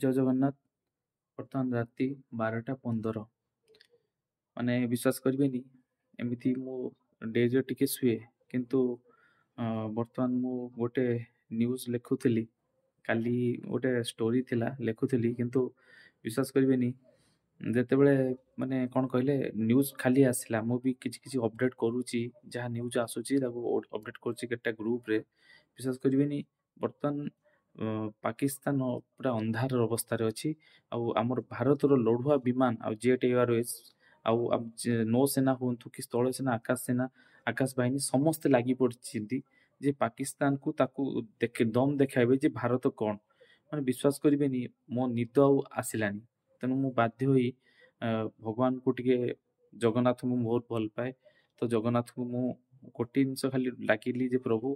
ଜୟ ଜଗନ୍ନାଥ। ବର୍ତ୍ତମାନ ରାତି 12:15। ମାନେ ବିଶ୍ୱାସ କରିବେନି, ଏମିତି ମୁଁ ଡେରିରେ ଟିକେ ଶୁଏ, କିନ୍ତୁ ବର୍ତ୍ତମାନ ମୁଁ ଗୋଟେ ନ୍ୟୁଜ୍ ଲେଖୁଥିଲି। କାଲି ଗୋଟେ ଷ୍ଟୋରି ଥିଲା, ଲେଖୁଥିଲି। କିନ୍ତୁ ବିଶ୍ୱାସ କରିବେନି, ଯେତେବେଳେ ମାନେ କ'ଣ କହିଲେ, ନ୍ୟୁଜ୍ ଖାଲି ଆସିଲା, ମୁଁ ବି କିଛି କିଛି ଅପଡ଼େଟ୍ କରୁଛି। ଯାହା ନ୍ୟୁଜ୍ ଆସୁଛି ତାକୁ ଅପଡ଼େଟ୍ କରୁଛି କେତେଟା ଗ୍ରୁପ୍ରେ। ବିଶ୍ୱାସ କରିବେନି, ବର୍ତ୍ତମାନ ପାକିସ୍ତାନ ପୁରା ଅନ୍ଧାର ଅବସ୍ଥାରେ ଅଛି ଆଉ ଆମର ଭାରତର ଲଢ଼ୁଆ ବିମାନ ଆଉ ଜେଟ୍ ଏୟାରୱେଜ୍ ଆଉ ନୌସେନା ହୁଅନ୍ତୁ କି ସ୍ଥଳ ସେନା, ଆକାଶ ସେନା, ଆକାଶ ବାହିନୀ ସମସ୍ତେ ଲାଗି ପଡ଼ିଛନ୍ତି ଯେ ପାକିସ୍ତାନକୁ ତାକୁ ଦେଖେ ଦମ୍ ଦେଖାଇବେ ଯେ ଭାରତ କ'ଣ। ମାନେ ବିଶ୍ୱାସ କରିବେନି, ମୋ ନିଦ ଆଉ ଆସିଲାନି। ତେଣୁ ମୁଁ ବାଧ୍ୟ ହୋଇ ଭଗବାନଙ୍କୁ ଟିକେ, ଜଗନ୍ନାଥଙ୍କୁ ମୁଁ ବହୁତ ଭଲ ପାଏ, ତ ଜଗନ୍ନାଥଙ୍କୁ ମୁଁ ଗୋଟିଏ ଜିନିଷ ଖାଲି ଡାକିଲି ଯେ ପ୍ରଭୁ,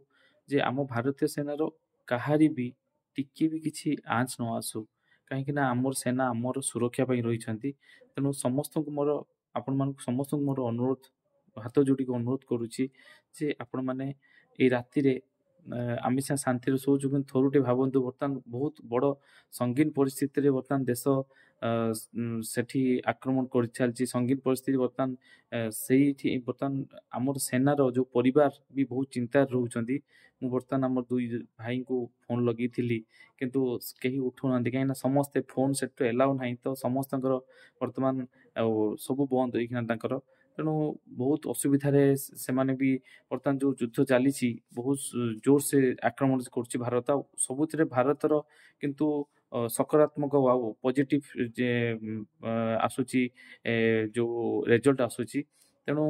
ଯେ ଆମ ଭାରତୀୟ ସେନାର କାହାରି ବି ଟିକେ ବି କିଛି ଆଞ୍ଚ ନ ଆସୁ, କାହିଁକି ନା ଆମର ସେନା ଆମର ସୁରକ୍ଷା ପାଇଁ ରହିଛନ୍ତି। ତେଣୁ ସମସ୍ତଙ୍କୁ ମୋର, ଆପଣମାନଙ୍କୁ ସମସ୍ତଙ୍କୁ ମୋର ଅନୁରୋଧ, ହାତ ଯୋଡ଼ିକି ଅନୁରୋଧ କରୁଛି ଯେ ଆପଣମାନେ ଏଇ ରାତିରେ ଆମେ ସିନା ଶାନ୍ତିରେ ଶୋଉଛୁ, କିନ୍ତୁ ଥରୁଟେ ଭାବନ୍ତୁ, ବର୍ତ୍ତମାନ ବହୁତ ବଡ଼ ସଙ୍ଗୀନ ପରିସ୍ଥିତିରେ ବର୍ତ୍ତମାନ ଦେଶ ସେଠି ଆକ୍ରମଣ କରିଚାଲିଛି। ସଙ୍ଗୀନ ପରିସ୍ଥିତି ବର୍ତ୍ତମାନ ସେଇଠି। ବର୍ତ୍ତମାନ ଆମର ସେନାର ଯେଉଁ ପରିବାର ବି ବହୁତ ଚିନ୍ତାରେ ରହୁଛନ୍ତି। ମୁଁ ବର୍ତ୍ତମାନ ଆମର ଦୁଇ ଭାଇଙ୍କୁ ଫୋନ୍ ଲଗେଇଥିଲି, କିନ୍ତୁ କେହି ଉଠଉନାହାନ୍ତି, କାହିଁକିନା ସମସ୍ତେ ଫୋନ୍ ସେଠୁ ଏଲାଉ ନାହିଁ। ତ ସମସ୍ତଙ୍କର ବର୍ତ୍ତମାନ ଆଉ ସବୁ ବନ୍ଦ ହେଇକିନା ତାଙ୍କର। ତେଣୁ ବହୁତ ଅସୁବିଧାରେ ସେମାନେ ବି। ବର୍ତ୍ତମାନ ଯେଉଁ ଯୁଦ୍ଧ ଚାଲିଛି, ବହୁତ ଜୋରସେ ଆକ୍ରମଣ କରୁଛି ଭାରତ ଆଉ ସବୁଥିରେ ଭାରତର କିନ୍ତୁ ସକାରାତ୍ମକ ଆଉ ପଜିଟିଭ ଯେ ଆସୁଛି, ଯେଉଁ ରେଜଲ୍ଟ ଆସୁଛି। ତେଣୁ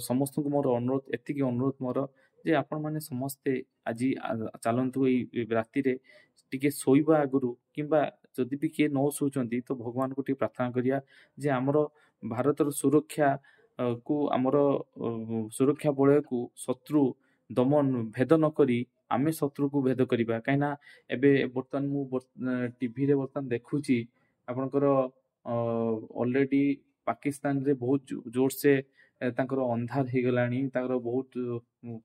ସମସ୍ତଙ୍କୁ ମୋର ଅନୁରୋଧ, ଏତିକି ଅନୁରୋଧ ମୋର ଯେ ଆପଣମାନେ ସମସ୍ତେ ଆଜି ଚାଲନ୍ତୁ ଏଇ ରାତିରେ ଟିକେ ଶୋଇବା ଆଗରୁ କିମ୍ବା ଯଦି ବି କିଏ ନ ଶୋଉଛନ୍ତି, ତ ଭଗବାନଙ୍କୁ ଟିକେ ପ୍ରାର୍ଥନା କରିବା ଯେ ଆମର ଭାରତର ସୁରକ୍ଷା କୁ, ଆମର ସୁରକ୍ଷା ବଳୟକୁ ଶତ୍ରୁ ଦମନ ଭେଦ ନ କରି ଆମେ ଶତ୍ରୁକୁ ଭେଦ କରିବା। କାହିଁକିନା ଏବେ ବର୍ତ୍ତମାନ ମୁଁ ଟିଭିରେ ବର୍ତ୍ତମାନ ଦେଖୁଛି, ଆପଣଙ୍କର ଅଲରେଡ଼ି ପାକିସ୍ତାନରେ ବହୁତ ଜୋରସେ ତାଙ୍କର ଅନ୍ଧାର ହେଇଗଲାଣି। ତାଙ୍କର ବହୁତ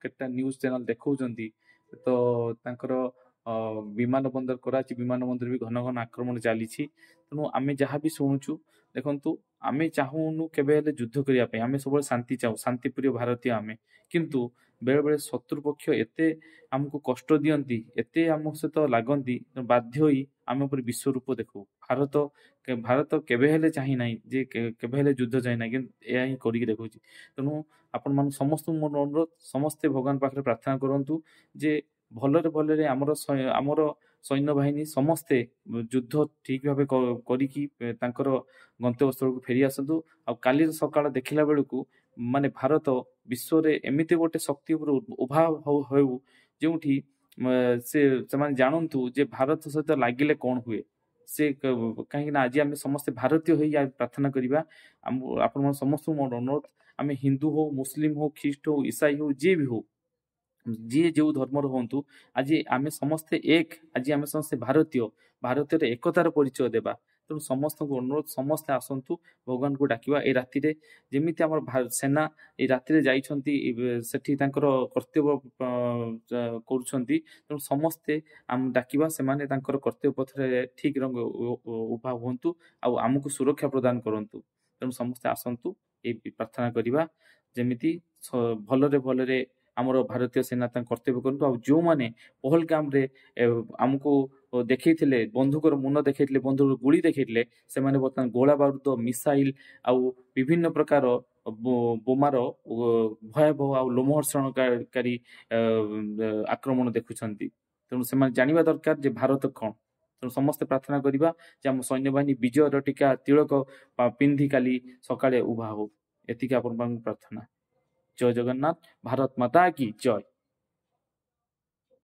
କେତେଟା ନ୍ୟୁଜ୍ ଚ୍ୟାନେଲ୍ ଦେଖାଉଛନ୍ତି, ତ ତାଙ୍କର ବିମାନ ବନ୍ଦର, କରାଚି ବିମାନ ବନ୍ଦର ବି ଘନ ଘନ ଆକ୍ରମଣ ଚାଲିଛି। ତେଣୁ ଆମେ ଯାହା ବି ଶୁଣୁଛୁ, ଦେଖନ୍ତୁ, ଆମେ ଚାହୁଁନୁ କେବେ ହେଲେ ଯୁଦ୍ଧ କରିବା ପାଇଁ। ଆମେ ସବୁବେଳେ ଶାନ୍ତି ଚାହୁଁ, ଶାନ୍ତିପ୍ରିୟ ଭାରତୀୟ ଆମେ। କିନ୍ତୁ ବେଳେବେଳେ ଶତ୍ରୁ ପକ୍ଷ ଏତେ ଆମକୁ କଷ୍ଟ ଦିଅନ୍ତି, ଏତେ ଆମ ସହିତ ଲାଗନ୍ତି, ବାଧ୍ୟ ହୋଇ ଆମେ ଉପରେ ବିଶ୍ୱରୂପ ଦେଖୁ। ଭାରତ କେବେ ହେଲେ ଚାହିଁ ନାହିଁ ଯେ କେବେ ହେଲେ ଯୁଦ୍ଧ ଚାହିଁ ନାହିଁ, କିନ୍ତୁ ଏହା ହିଁ କରିକି ଦେଖୁଛି। ତେଣୁ ଆପଣମାନଙ୍କୁ ସମସ୍ତଙ୍କୁ ମୋର ଅନୁରୋଧ, ସମସ୍ତେ ଭଗବାନ ପାଖରେ ପ୍ରାର୍ଥନା କରନ୍ତୁ ଯେ ଭଲରେ ଭଲରେ ଆମର ସୈନ୍ୟବାହିନୀ ସମସ୍ତେ ଯୁଦ୍ଧ ଠିକ୍ ଭାବେ କରିକି ତାଙ୍କର ଗନ୍ତବ୍ୟସ୍ଥଳକୁ ଫେରି ଆସନ୍ତୁ। ଆଉ କାଲିର ସକାଳ ଦେଖିଲା ବେଳକୁ ମାନେ ଭାରତ ବିଶ୍ୱରେ ଏମିତି ଗୋଟେ ଶକ୍ତି ଉପରେ ଉଭା ହେଉ, ଯେଉଁଠି ସେ ସେମାନେ ଜାଣନ୍ତୁ ଯେ ଭାରତ ସହିତ ଲାଗିଲେ କ'ଣ ହୁଏ ସେ। କାହିଁକି ନା ଆଜି ଆମେ ସମସ୍ତେ ଭାରତୀୟ ହେଇ ପ୍ରାର୍ଥନା କରିବା। ଆମ ଆପଣମାନ ସମସ୍ତଙ୍କୁ ମୋର ଅନୁରୋଧ, ଆମେ ହିନ୍ଦୁ ହଉ, ମୁସଲିମ ହଉ, ଖ୍ରୀଷ୍ଟ ହଉ, ଇସାଇ ହଉ, ଯିଏ ବି ହଉ, ଯିଏ ଯେଉଁ ଧର୍ମର ହୁଅନ୍ତୁ, ଆଜି ଆମେ ସମସ୍ତେ ଏକ। ଆଜି ଆମେ ସମସ୍ତେ ଭାରତୀୟ, ଭାରତୀୟର ଏକତାର ପରିଚୟ ଦେବା। ତେଣୁ ସମସ୍ତଙ୍କୁ ଅନୁରୋଧ, ସମସ୍ତେ ଆସନ୍ତୁ ଭଗବାନଙ୍କୁ ଡାକିବା ଏଇ ରାତିରେ, ଯେମିତି ଆମର ସେନା ଏଇ ରାତିରେ ଯାଇଛନ୍ତି, ସେଠି ତାଙ୍କର କର୍ତ୍ତବ୍ୟ କରୁଛନ୍ତି। ତେଣୁ ସମସ୍ତେ ଆମ ଡାକିବା, ସେମାନେ ତାଙ୍କର କର୍ତ୍ତବ୍ୟ ପଥରେ ଠିକ ରଙ୍ଗ ଉଭା ହୁଅନ୍ତୁ ଆଉ ଆମକୁ ସୁରକ୍ଷା ପ୍ରଦାନ କରନ୍ତୁ। ତେଣୁ ସମସ୍ତେ ଆସନ୍ତୁ, ଏଇ ପ୍ରାର୍ଥନା କରିବା, ଯେମିତି ଭଲରେ ଭଲରେ ଆମର ଭାରତୀୟ ସେନା ତାଙ୍କ କର୍ତ୍ତବ୍ୟ କରନ୍ତୁ। ଆଉ ଯେଉଁମାନେ ପହଲଗାମରେ ଆମକୁ ଦେଖେଇଥିଲେ, ବନ୍ଧୁକର ମୁନ ଦେଖେଇଥିଲେ, ବନ୍ଧୁକର ଗୁଳି ଦେଖେଇଥିଲେ, ସେମାନେ ବର୍ତ୍ତମାନ ଗୋଳା ବାରୁଦ, ମିସାଇଲ ଆଉ ବିଭିନ୍ନ ପ୍ରକାର ବୋମାର ଭୟାବହ ଆଉ ଲୋମହର୍ଷଣକାରୀ ଆକ୍ରମଣ ଦେଖୁଛନ୍ତି। ତେଣୁ ସେମାନେ ଜାଣିବା ଦରକାର ଯେ ଭାରତ କ'ଣ। ତେଣୁ ସମସ୍ତେ ପ୍ରାର୍ଥନା କରିବା ଯେ ଆମ ସୈନ୍ୟବାହିନୀ ବିଜୟର ଟୀକା ତିଳକ ପିନ୍ଧି କାଲି ସକାଳେ ଉଭା ହଉ। ଏତିକି ଆପଣମାନଙ୍କୁ ପ୍ରାର୍ଥନା। ଜୟ ଜଗନ୍ନାଥ, ଭାରତ ମାତା କି ଜୟ।